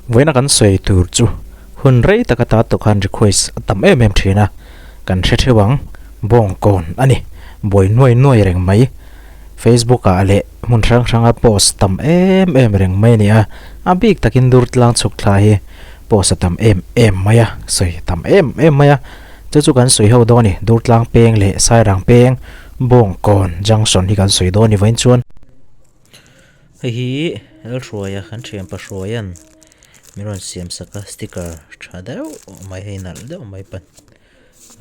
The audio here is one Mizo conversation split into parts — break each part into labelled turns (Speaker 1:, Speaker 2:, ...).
Speaker 1: Vawiina kan sawi tur chu hun rei taka ta tawh khan request a tam em em thin a, kan hre theuh ang, Bawngkawn a ni, buai nuai nuai reng mai, Facebook ah leh hmun hrang hranga post tam em em reng mai a ni a, a bik takin Durtlang chhuk thla hi post a tam em em mai a, sawi a tam em em mai a, chu chu kan sawi ho dawn a ni, Durtlang peng leh Sairang peng Bawngkawn junction hi kan sawi dawn a ni vawiin chuan.
Speaker 2: Hei hi Lalhruaia kan thianpa Hruaia'n min rawn siam sak a sticker tha deuh mai hei nalh deuh mai pa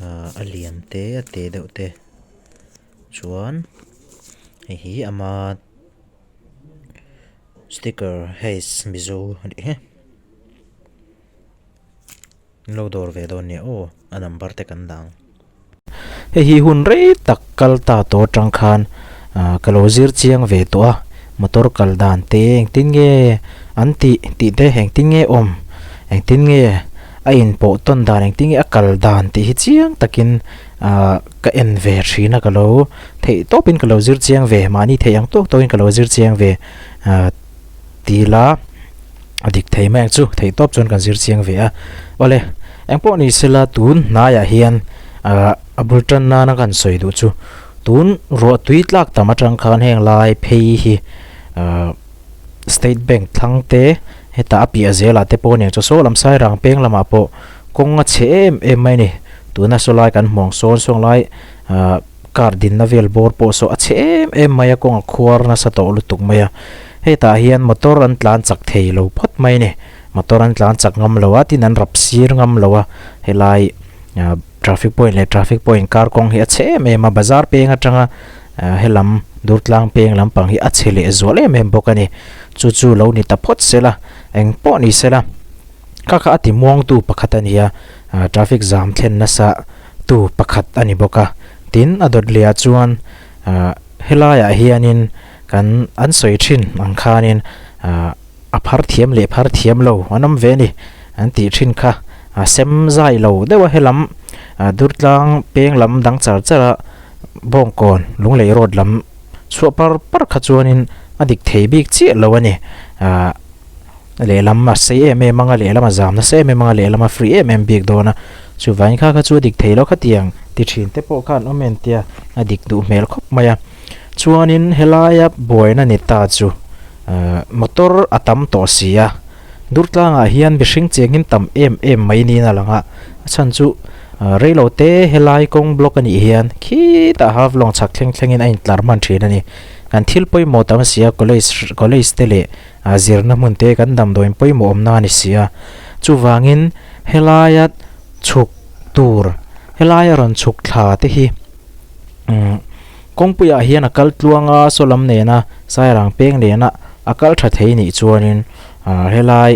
Speaker 2: ahh a lian te a te deuh te chuan hei hi ama sticker haze mizo a nih hi. In lo dawr ve dawn nia aw, a number te kan dang.
Speaker 1: Hei hi hun rei tak kal ta tawh atang khan ah ka lo zir chiang ve tawh a, motor kal dan te engtin nge an tih tih te engtin nge awm engtin nge a inpawh tawn dan engtin nge a kal dan tih hi chiang takin ah ka en ve thin a ka lo theih tawpin ka lo zir chiang ve mahni theih ang tawk tawkin ka lo zir chiang ve ah ti la. A dik thei mai ang chu, theih tawp chuan kan zir chiang ve a. Awle, eng pawh ni sela tun hnaiah hian ah a bul tan nana kan sawi duh chu tun ruah tui tlak tam atang khan heng lai phei hi ah State Bank thlang te hetah a piah zelah te pawh aniang chu saw lam Sairang peng lamah pawh kawng a chhe em em mai a ni. Tuna saw lai kan hmuh ang sawn sawn lai ah car dinna vel bawr pawh saw a chhe em em mai a kawng a khuar nasa tawh lutuk mai a. Hetah hian motor an tlan chak thei lo phawt mai a ni. Motor an tlan chak ngam lo a, tin an rap sir ngam lo a. Helai ah traffic point leh traffic point kar kawng hi a chhe em em a, bazar peng atanga ah helam Durtlang peng lampang hi a chhe leh zual em em bawk a ni. Chu chu lo ni ta phawt sela, eng pawh ni sela kha kha a ti muangtu pakhat a ni a, ah traffic zam thlen nasa tu pakhat a ni bawk a. Tin a dawt leh ah chuan ah helaiah hianin Kan an sawi thin ang khanin ah a phar thiam leh phar thiam lo an awm ve a ni an tih thin kha a sem zai lo deuh a helam ah Durtlang peng lam dang char char a Bawngkawn Lunglei road lam chhuah par par kha chuanin a dik thei bik chiah lo a ni ah lehlam a sei em em ang a lehlam a zam nasa em em ang a lehlam a free em em bik dawn a chuvangin kha kha chu a dik thei lo khatiang ti thin te pawh khan awm en tia a dik duh hmel khawp mai a. Chuanin helaia buaina ni ta chu ahh motor a tam tawh si a, Durtlangah hian mihring chengin tam em em mai niin a lang a, a chhan chu ahh reilo te helai kawng block a nih hian khitah half lawng chhak thleng thlengin a intlar hman thin a ni. Kan thil pawimawh tam si a college college te leh ahh zirna hmun te kan damdawiin pawimawh awmna a ni si a, chuvangin helaia chhuk tur helaia rawn chhuk thla te hi umm. Kawngpuiah hian a kal tluang a, saw lam nena Sairang peng nena a kal tha thei nih chuanin ah helai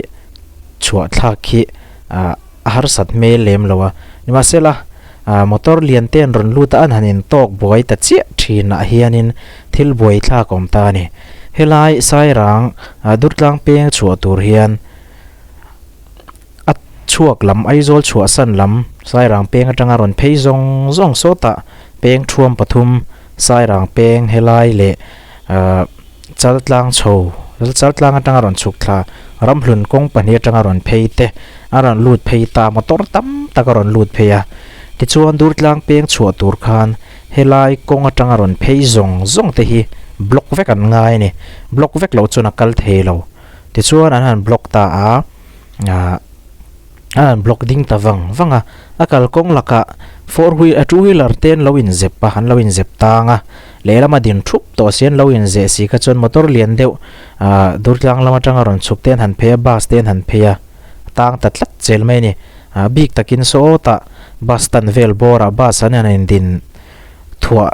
Speaker 1: chhuah thlak hi ah a harsat hmel lem lo a. Nimahsela ah motor lian te an rawn lut a, an han intawk buai ta chiah thinah hianin thil buai thlak a awm ta a ni. Helai Sairang ah Durtlang peng chhuah tur hian a chhuak lam Aizawl chhuahsan lam Sairang peng atanga rawn phei zawng zawng sawtah peng thuam pathum Sairang peng helai leh ahh Chaltlang chho Chaltlang atanga rawn chhuk thla Ramhlun kawng pahnih atanga rawn phei te a rawn lut phei ta motor tam tak a rawn lut phei a tichuan Durtlang peng chhuah tur khan helai kawng atanga rawn phei zawng zawng te hi block vek an ngai a ni block vek loh chuan a kal thei lo tichuan an han block ta a. ah a han block ding ta vang vang a a kalkawng lakah four wheel two wheeler te an lo inzep a an lo inzep tang a lehlam a din thup tawh si an lo inzeh si kha chuan motor lian deuh ah Durtlang lam atanga rawn chhuk te an han phei a bus te an han phei a tang ta tlat zel mai a ni ah bik takin sawtah bus stand vel bawrah bus an han indin thuah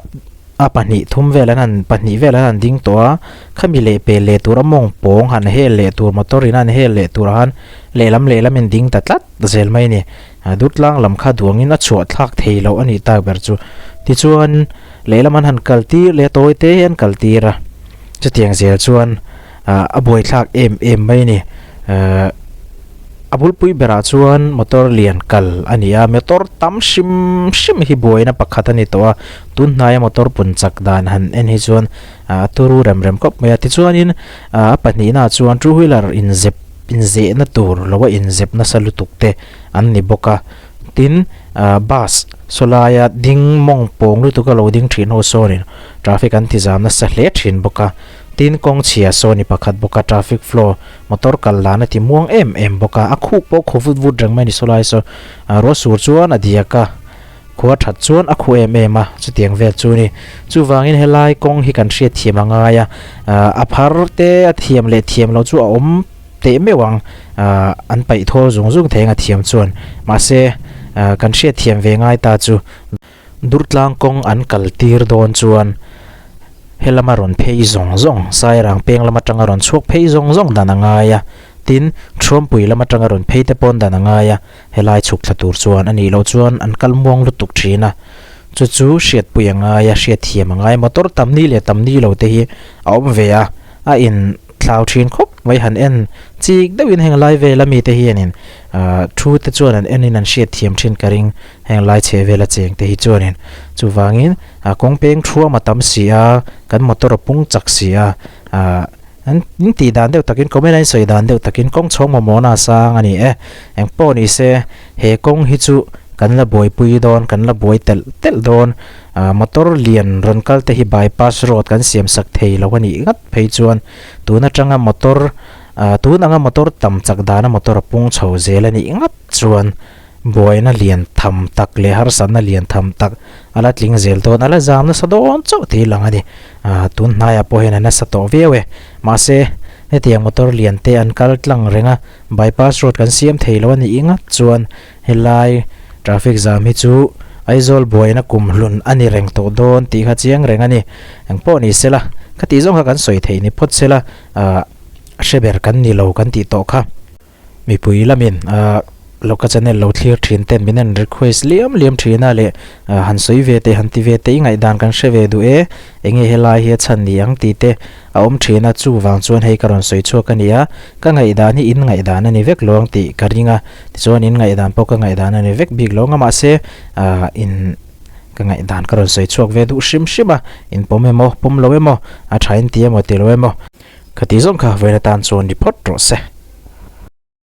Speaker 1: a pahnih thum vel an han pahnih vel an han ding tawh a khami leh pel leh tur a mawng pawng han hel leh tur motor in an hel leh tur ah khan lehlam lehlam in ding ta tlat zel mai a ni ah Durtlang lam kha duangin a chhuah thlak thei loh a nih tak ber chu tichuan lehlam an han kal tir leh a tawi te hi an kal tir a chutiang zel chuan ah a buaithlak em em mai a ni ah. A bulpui berah chuan motor lian kal a ni a, motor tam hrim hrim hi buaina pakhat a ni tawh a, tun hnaia motor pun chak dan han en hi chuan a turu rem rem khawp mai a, tichuanin a pahnihnaah chuan two wheeler inzep inzehna tur lo a inzep nasa lutuk te an ni bawk a tin ah bus saw laia ding mawng pawng lutuk a lo ding thin ho sawnin traffic an ti zam nasa hle thin bawk a tin kawng chhia saw ni pakhat bawk a traffic flow motor kal dan a ti muang em em bawk a a khuh pawh khaw vut vut reng mai a ni saw lai saw ah ruah sur chuan a diak a. Khua that chuan a khuh em em a, chutiang vel chu ni. Chuvangin helai kawng hi kan hriat thiam a ngai a, a phar te a thiam leh thiam lo chu a awm teh meuh ang, an paih thawl zung zung thei ang a thiam chuan. Mahse, kan hriat thiam ve ngai ta chu Durtlang kawng an kal tir dawn chuan helama rawn phei zawng zawng, Sairang peng lam atanga rawn chhuak phei zawng zawng dan a ngai a, tin, Thuampui lam atanga rawn phei te pawn dan a ngai a. Helai chhuk thla tur chuan a nih loh chuan an kal muang lutuk thin a, chu chu hriatpui a ngai a, hriatthiam a ngai a, motor tam ni leh tam ni lo te hi a awm ve a, a in thlau thin khawp mai han en chik deuhin heng lai vela mite hianin ah thu te chuan an enin an hriatthiam thin ka ring heng lai chhe vela cheng te hi chuanin chuvangin ah kawng peng thuam a tam si a, kan motor a pung chak si a ah. An in tih dan deuh takin comment a in sawi dan deuh takin kawng chhawng mawmawna a sang a ni e. Eng pawh ni se he kawng hi chu kan la buaipui dawn kan la buai telh telh dawn. Ah motor lian rawn kal te hi bypass road kan siam sak thei lo a nih ngat phei chuan tun atanga motor ah tun anga motor tam chak dana motor a pung chho zel a nih ngat chuan Buaina lian tham tak leh harsatna lian tham tak a la tling zel dawn, a la zam nasa dawn chauh tih lang a ni. Aaa tun hnaiah pawh hian a nasa tawh viau e. Mahse, hetiang motor lian te an kal tlang reng a, bypass road kan siam thei lo a nih ingat chuan helai traffic jam hi chu Aizawl buaina kum hlun a ni reng tawh dawn tih kha chiang reng a ni. Engpawh ni sela, khatih zawng kha kan sawi theih ni phawt sela, aaa hre ber kan ni lo kan tih tawh kha. Mipui lamin ah Loka channel lo thlir thin ten min an request liam liam thin a leh ah han sawi ve teh han ti ve teh i ngaihdan kan hre ve duh e enge helai hi a chhan ni ang tih te a awm thin a chuvang chuan hei ka rawn sawi chhuak a ni a ka ngaihdan hi in ngaihdan a ni vek lo ang tih ka ring a tichuan in ngaihdan pawh ka ngaihdan a ni vek bik lo ang a mahse ah in ka ngaihdan ka rawn sawi chhuak ve duh hrim hrim a in pawm emaw pawm lo emaw a tha in ti emaw ti lo emaw. Khati zawng kha vawiin atan chuan ni phawt rawh se.